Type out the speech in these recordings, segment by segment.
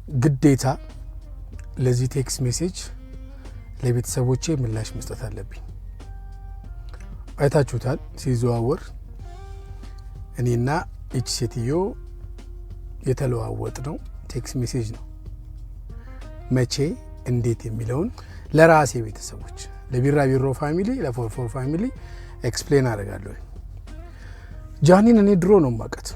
ግዴታ ለዚህ text message ለቤተሰቦቼ ምላሽ መስጠት አለብኝ። አይታችሁታል ሲዘዋወር እኔና ይች ሴትዮ የተለዋወጥነው text message ነው። መቼ፣ እንዴት የሚለውን ለራሴ ቤተሰቦች፣ ለቢራቢሮ family፣ ለፎርፎር family explain አደርጋለሁ። ጃኒን እኔ ድሮ ነው የማውቃት፣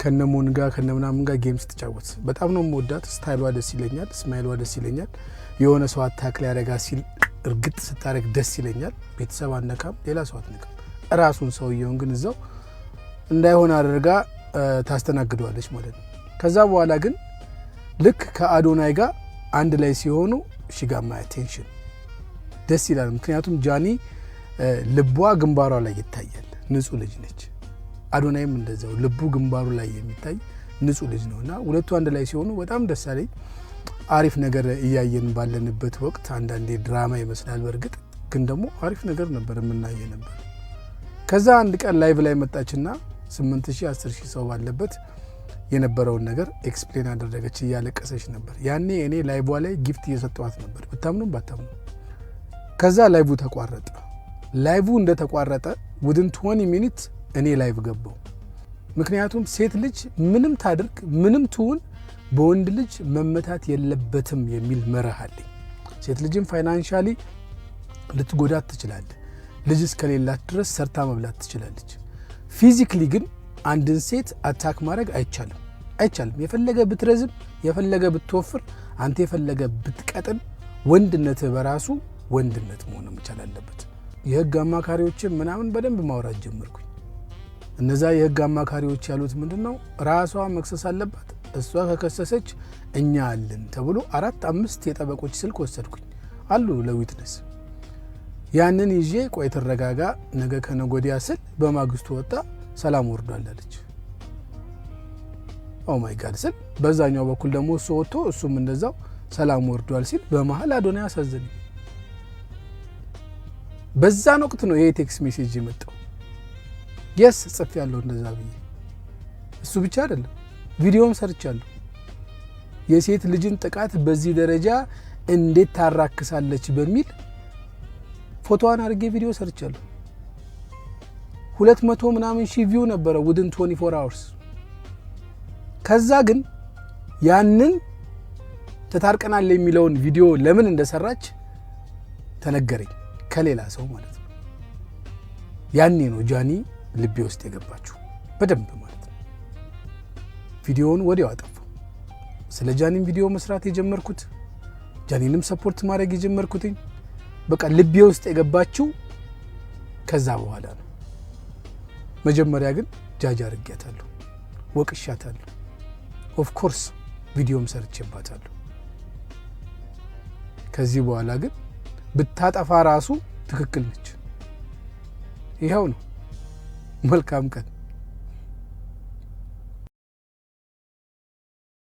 ከነሞን ጋር ከነምናምን ጋር game ስትጫወት በጣም ነው የምወዳት። Style ዋ ደስ ይለኛል፣ smile ዋ ደስ ይለኛል። የሆነ ሰው attack ሊያደርጋ ሲል እርግጥ ስታደርግ ደስ ይለኛል። ቤተሰብ አነካም፣ ሌላ ሰው አትነካም። እራሱን ሰውየውን ግን እዛው እንዳይሆን አድርጋ ታስተናግደዋለች ማለት ነው። ከዛ በኋላ ግን ልክ ከአዶናይ ጋር አንድ ላይ ሲሆኑ she got my attention፣ ደስ ይላል። ምክንያቱም ጃኒ ልቧ ግንባሯ ላይ ይታያል። ንጹህ ልጅ ነች። አዶናይም እንደዛው ልቡ ግንባሩ ላይ የሚታይ ንጹህ ልጅ ነው እና ሁለቱ አንድ ላይ ሲሆኑ በጣም ደስ አለኝ። አሪፍ ነገር እያየን ባለንበት ወቅት አንዳንዴ ድራማ ይመስላል። በእርግጥ ግን ደግሞ አሪፍ ነገር ነበር የምናየ ነበር። ከዛ አንድ ቀን live ላይ መጣችና 8,000፣ 10,000 ሰው ባለበት የነበረውን ነገር explain አደረገች። እያለቀሰች ነበር። ያኔ እኔ live ላይ gift እየሰጠኋት ነበር፣ ብታምኑም ባታምኑ። ከዛ live ተቋረጠ። Live እንደተቋረጠ within 20 minute እኔ live ገባሁ። ምክንያቱም ሴት ልጅ ምንም ታድርግ ምንም ትሁን በወንድ ልጅ መመታት የለበትም የሚል መርህ አለኝ። ሴት ልጅም financially ልትጎዳት ትችላለህ። ልጅ እስከሌላት ድረስ ሰርታ መብላት ትችላለች። Physically ግን አንድን ሴት attack ማድረግ አይቻልም፣ አይቻልም። የፈለገ ብትረዝም፣ የፈለገ ብትወፍር፣ አንተ የፈለገ ብትቀጥን፣ ወንድነትህ በራሱ ወንድነት መሆን መቻል አለበት። የህግ አማካሪዎችን ምናምን በደንብ ማውራት ጀመርኩኝ። እነዛ የህግ አማካሪዎች ያሉት ምንድን ነው? ራሷ መክሰስ አለባት፣ እሷ ከከሰሰች እኛ አለን ተብሎ አራት አምስት የጠበቆች ስልክ ወሰድኩኝ አሉ ለ witness። ያንን ይዤ ቆይ ትረጋጋ፣ ነገ ከነገ ወዲያ ስል በማግስቱ ወጣ፣ ሰላም ወርዷል አለች። Oh my God ስል በዛኛው በኩል ደግሞ እሱ ወጥቶ እሱም እንደዛው ሰላም ወርዷል ሲል በመሀል አዶናይ አሳዘነኝ። በዛን ወቅት ነው ይሄ text message የመጣው። Yes፣ ጽፌያለሁ እንደዛ ብዬ። እሱ ብቻ አይደለም፣ ቪዲዮም ሰርቻለሁ። የሴት ልጅን ጥቃት በዚህ ደረጃ እንዴት ታራክሳለች በሚል ፎቶዋን አድርጌ ቪዲዮ ሰርቻለሁ። 200 ምናምን ሺህ view ነበረ within 24 hours። ከዛ ግን ያንን ተታርቀናል የሚለውን ቪዲዮ ለምን እንደሰራች ተነገረኝ ከሌላ ሰው ማለት ነው። ያኔ ነው ጃኒ ልቤ ውስጥ የገባችው በደንብ ማለት ነው። ቪዲዮውን ወዲያው አጠፋው። ስለ ጃኒም ቪዲዮ መስራት የጀመርኩት፣ ጃኒንም support ማድረግ የጀመርኩትኝ በቃ ልቤ ውስጥ የገባችው ከዛ በኋላ ነው። መጀመሪያ ግን ጃጅ አድርጌያታለሁ፣ ወቅሻታለሁ። Of course ቪዲዮም ሰርቼባታለሁ። ከዚህ በኋላ ግን ብታጠፋ ራሱ ትክክል ነች። ይኸው ነው። መልካም ቀን።